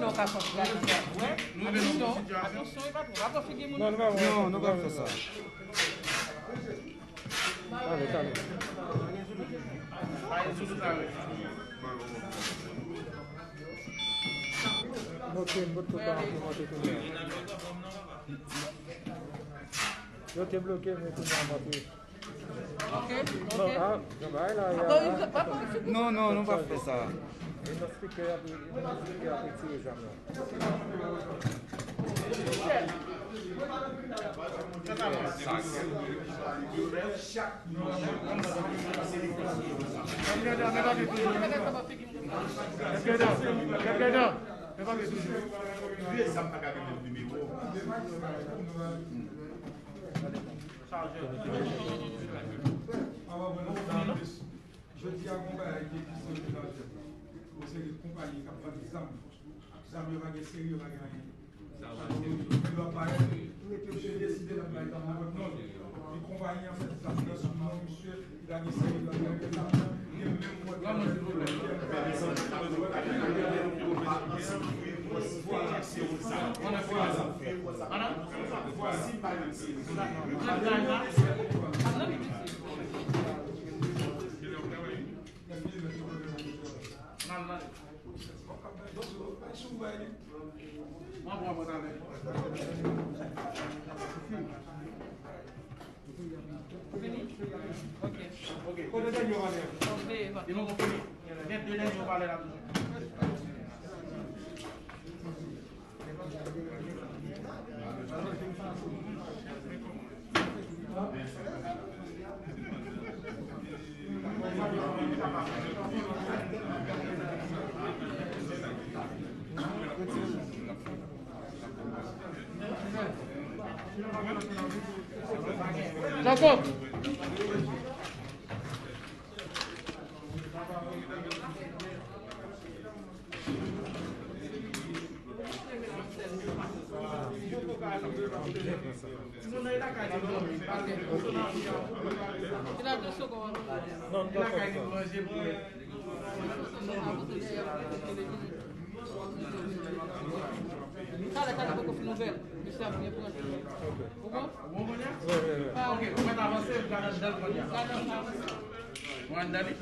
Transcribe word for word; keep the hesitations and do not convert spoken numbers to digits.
Non, nou pa pran. Atansyon, atansyon, e pa twò. Pa pran figi moun. Non, nou pa pran. Non, nou pa fè sa. Tande, tande. Note, note, tout sa ap monte kounye a. Yo te bloke, men kounye a monte. Ok, ok. Non, ah, jan bagay la ye a. Non, non, nou pa fè sa. E nan spikè ap, e nan spikè ap retire zam nan. Jodi a, gon bagay ki egziste nan tèt la. Yon seri de konpayi k ap vann zam. Zam yo pa gen seri, yo pa gen anyen. Yo ap parèt, yo te deside l ap bay zam nan lòt moun. E konpayi an fè zam nan sou non misye, li pa gen seri, li pa gen anyen. Zam nan, e menm mwen. Fini? Ok. Ok. Kote dènye valè? Li poko fini. Gen de dènye valè la toujou. Jacob. Talè, talè, poko fin ouvè l. Mesye ap byen pran. Ou bon? Ou bon, kounye a? Wi, wi, wi. Ok, ou mèt avanse, l pral anndan l kounye a. Ou anndan li?